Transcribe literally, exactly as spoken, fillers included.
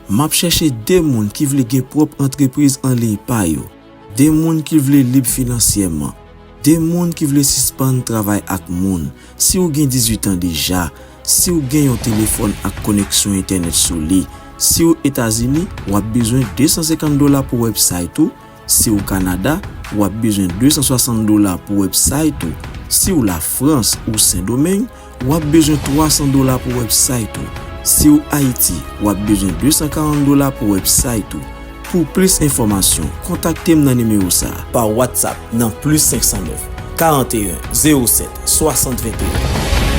M ap chèche de moun ki vle gen pwòp antrepriz an liy pa yo, de moun ki vle lib finansyèman, de moun ki vle sispann travay ak moun. Si w gen dizuit an deja, si w gen yon telefòn ak koneksyon entènèt sou li, si w Etazini, w ap bezwen de san senkant dola pou website ou, si w Kanada, w ap bezwen de san swasant dola pou website ou, si w Lafrans ou Sendomeng, w ap bezwen twa san dola pou website ou, si w Ayiti, w ap bezwen de san karant dola pou website ou. Pou plis enfòmasyon, kontakte m nan nimewo sa a pa WhatsApp nan plis senk san nèf, karanteyen, zewo sèt, swasant, venteyen.